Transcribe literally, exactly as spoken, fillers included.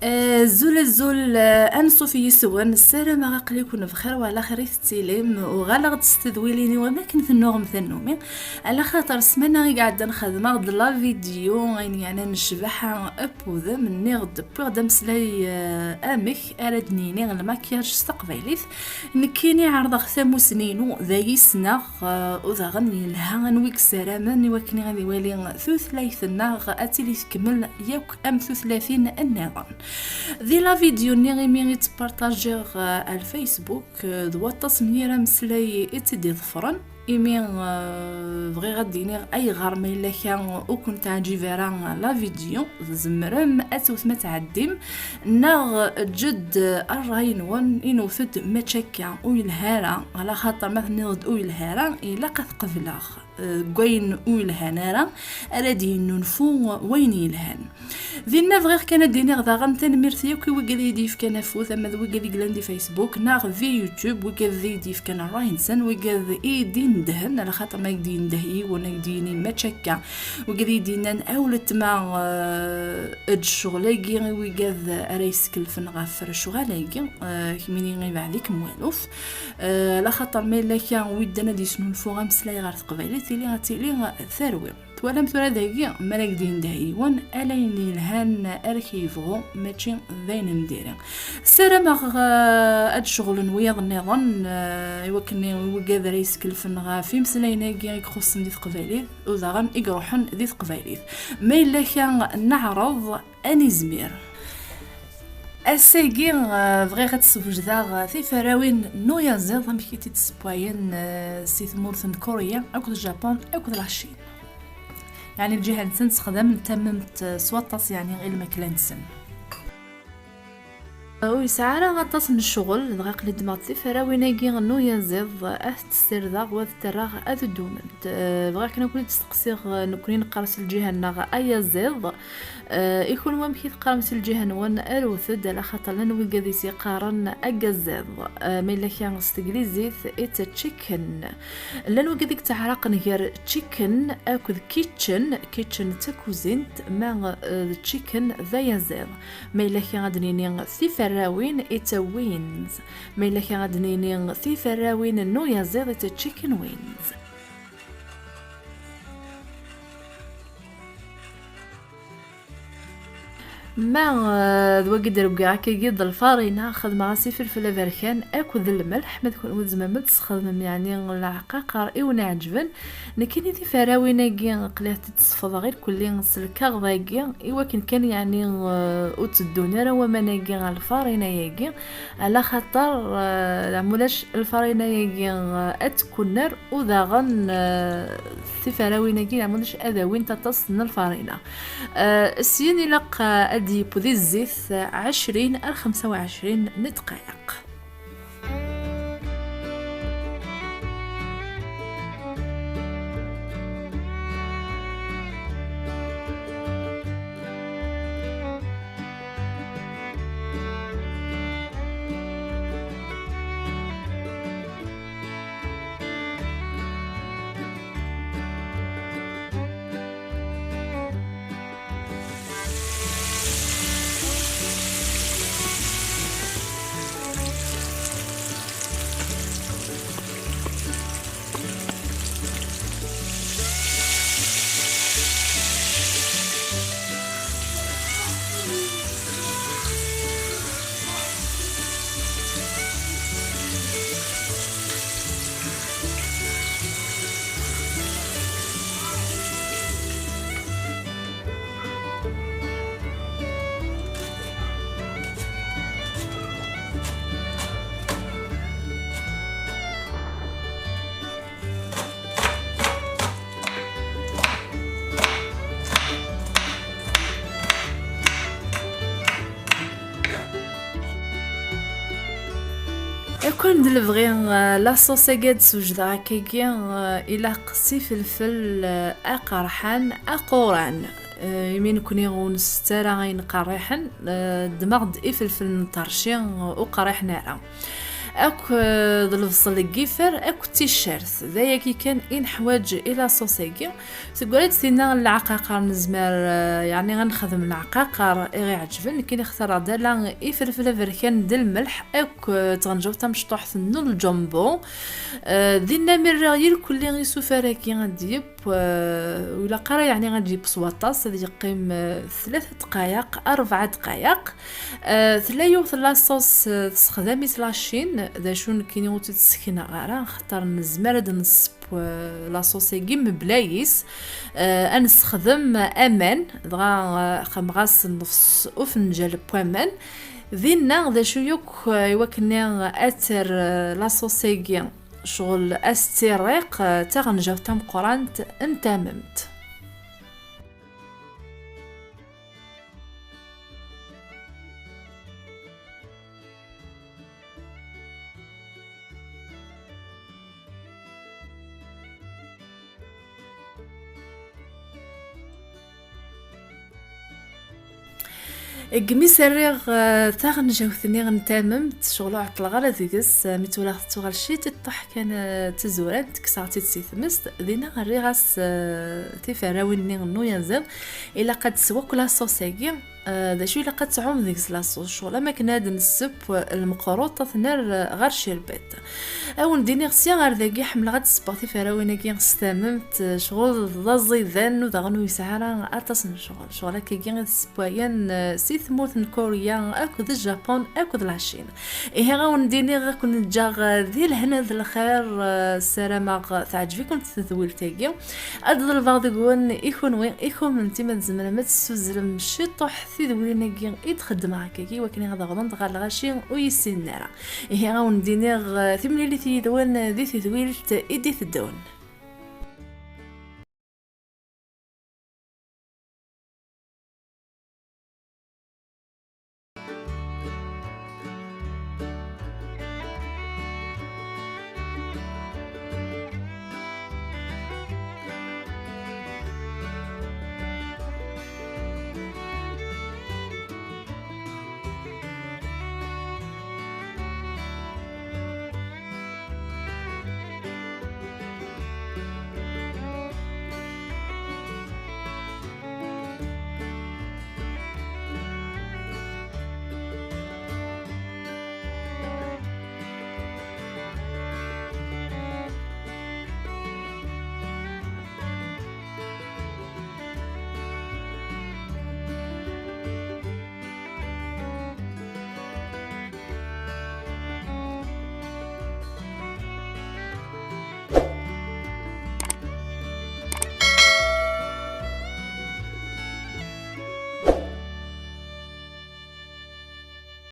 Azul, azul, eh, anṣuf yis-wen, ssarameɣ aql-iken bxir wa ɛla xir i tettilim, uɣaleɣ-d s tedwilin-iw am akken tennuɣem tannumi, ɛla xaṭer ssmana i iɛeddan xedmeɣ-d la vidéo, ayen yeɛnan ccbaḥa n wudem, nniɣ-d, wwiɣ-d ameslay, eh, amek ara d-nini lmakyaj s taqbaylit. Nekkini ɛerḍeɣ tamusni-inu, d ay ssneɣ, eh, u daɣen yelha anwa i yessaramen i wakken ad iwali tutlayt-nneɣ ad tili tkemmel yakk am tutlatin nniḍen. Di la vidéo-nni imi i tt-partajiɣ, eh, ar Facebook, eh, d waṭas n yir ameslay i tt-id-iḍefren, imi, eh, bɣiɣ ad d-iniɣ ayɣer ma yella kra ur ken-teɛǧib ara la vidéo, tzemrem ad tewtem ad tɛeddim, neɣ ǧǧet-d ṛṛay-nwen, inewwet-d mačči akka, ur yelha ara, ɛla xaṭer ma tenniḍ-d ur yelha ara, ilaq ad t-qebleɣ, eh, deg wayen ur yelhan ara, ara d-yennulfu wayen yelhan. Dinna bɣiɣ kan ad d-iniɣ daɣen tanemmirt yakk i wigad i yi-d-yefkan afud, ama d wigad i yellan di Facebook neɣ di YouTube, wigad i yi-d-yefkan ṛṛay-nsen, wigad i yi-d-inedhen, ɛla xaṭer ma ak-d-yendeh yiwen, ak-d-yini mačči akka, wigad i yi-d-yennan a weltma, eh, eǧǧ ccɣel-agi i wigad ara yeskelfen ɣef lecɣal-agi, eh, kemmini ibeɛd-ikem waluf. Eh, ɛla xaṭer ma yella kra wi yeddan ad yesnulfu ameslay ɣer teqbaylit, tili ad tili terwi. Twalam tura dagi, mi ara k-d-yendeh yiwen, ala ayen yelhan ara k-yebɣu, mačči d ayen n diri. Ssarameɣ, eh, ad d-ceɣlen wiyaḍ nniḍen, eh, i wakken i wigad ara yeskelfen ɣef imeslayen-agi i ixuṣṣen di teqbaylit, u daɣen i iruḥen di teqbaylit. Ma yella kra neɛreḍ, ad nizmir. Ass-agi, eh, bɣiɣ ad d-swejdeɣ, eh, tiferrawin n uyaziḍ, amek i tt-id-ssewwayen, eh, si tmurt n Kurya akked Japun akked la Chine. Yeɛni lǧiha-nsen ssexdamen tamemt, eh, s waṭas, yeɛni i lmakla-nsen. Ur yesɛi ara aṭas n ccɣel, dɣa aql-i ddmeɣ-d tiferrawin-agi n uyaziḍ, ad tent-ssirdeɣ u ad tent-rreɣ ad ddument. Eh, bɣiɣ kan ad ken-id-steqsiɣ, eh, nekkni neqqar si lǧiha-nneɣ ayaziḍ. Eh, i kunwi amek i teqqarem si lǧiha-nwen? Arut-d, ala xaṭer llan wigad i s-yeqqaren agaziḍ. Eh, ma yella kra s teglizit, it's a chicken. Llan wigad i yettaɛraqen gar chicken akked kitchen. Kitchen d takuzint, ma, eh, d chicken d ayaziḍ. Ma yella kra ad d-nini tiferrawin, it's a wings. Ma yella kra ad d-nini tiferrawin n uyaziḍ, it's a chicken wings. Ma, eh, d wagi d-rewwiɣ akkagi d lfarina, xedmeɣ-as ifelfel aberkan akked lmelḥ, ma d kunwi tzemrem ad tesxedmem, yeɛni, leɛqaqer i wen-iɛeǧben. Nekkini tiferrawin-agi aql-i ad t-id-sefḍeɣ irkelli s lkaɣeḍ-agi, i wakken kan, yeɛni, eh, ur tteddun ara waman-agi ɣer lfarina-agi, ala xaṭer, eh, leɛmulac lfarina-agi, eh, ad tkunner, u daɣen, eh, tiferrawin-agi leɛmulac ad awint aṭas n lfarina. Eh, syin ilaq, eh, ad d-yeww di zzit, eh, ɛecrin ar xemsa u ɛecrin n ddqayeq. Akk-n d lebɣi, eh, la sauce-agi ad d-swejdeɣ akkagi, eh, ilaq s ifelfel, eh, aqerḥan, aquran. Eh, imi nekni ur nsett ara ayen qerriḥen, eh, ddmeɣ-d ifelfel n ṭerci, eh, ur qerriḥen ara. Akk, eh, d lebṣel n yifer, akk d ticcert. D ayagi kan i neḥwaǧ i la sauce-agi. Teggra-d tinna n leɛqaqer, nezmer, eh, yeɛni ad nexdem leɛqaqer i ɣ-iɛeǧben. Nekkini xtareɣ-d ala ifelfel aberkan d lmelḥ, akk, eh, d tɣenǧawt tamecṭuḥt n ljumbo. Eh, dinna mi rriɣ yirkelli isufar-agi ad d-yeww, eh, ur ilaq ara yeɛni ad d-yeww s waṭas, ad yeqqim, eh, tlata dqayeq, rebɛa dqayeq. Eh, tella yiwet n la sauce, eh, tessexdam-itt la Chine, d acu nekkini ur tt-id-ssekneɣ ara, axaṭer nezmer ad nesseww, eh, la sauce-agi mebla yis. Eh, ad nessexdem aman, dɣa, eh, xemɣas nnefs ufenǧal n waman. Dinna, d acu yakk, eh, i wakken ad terr, eh, la sauce-agi, ccɣel as-tt-irriq, eh, d taɣenjawt tameqqrant n tamemt. Deg mi s-rriɣ, eh, taɣenjawt-nni n tamemt, ccɣel ur ɛeṭṭleɣ ara deg-s, eh, mi tt-walaɣ tettuɣal ciṭiṭṭaḥ kan, eh, d tazurant, kkseɣ-tt-id si tmest, dinna rriɣ-as, eh, tiferrawin-nni n uyaziḍ. Ilaq ad teswa akk la sauce-agi, eh, d acu ilaq ad tɛum deg-s la sauce, ccɣel am akken ad nesseww lmeqruṭ, ad t-nerr ɣer cirbet. Ad wen-d-iniɣ sya ɣer dagi, ḥemmleɣ ad d-ssewweɣ tiferrawin-agi s tamemt, ccɣel d aẓidan, u daɣen ur yesɛi ara aṭas n ccɣel. Ccɣel akkagi i t-ssewwayen, eh, si tmurt n Kurya akked Japun akked la Chine. Ihi ad wen-d-iniɣ ad ken-ǧǧeɣ, eh, di lehna d lxir, eh, ssarameɣ teɛǧeb-iken tedwilt-agi. Ad ḍelbeɣ deg-wen i kunwi, i kunemti, ma tzemrem ad tessuzzlem ciṭuḥ tidwilin-agi i d-xeddmeɣ akkagi, i wakken ad awḍent ɣer lɣaci ur yessinen ara. Ihi ad wen-d-iniɣ, eh, timlilit yid-wen di tedwilt i d-iteddun.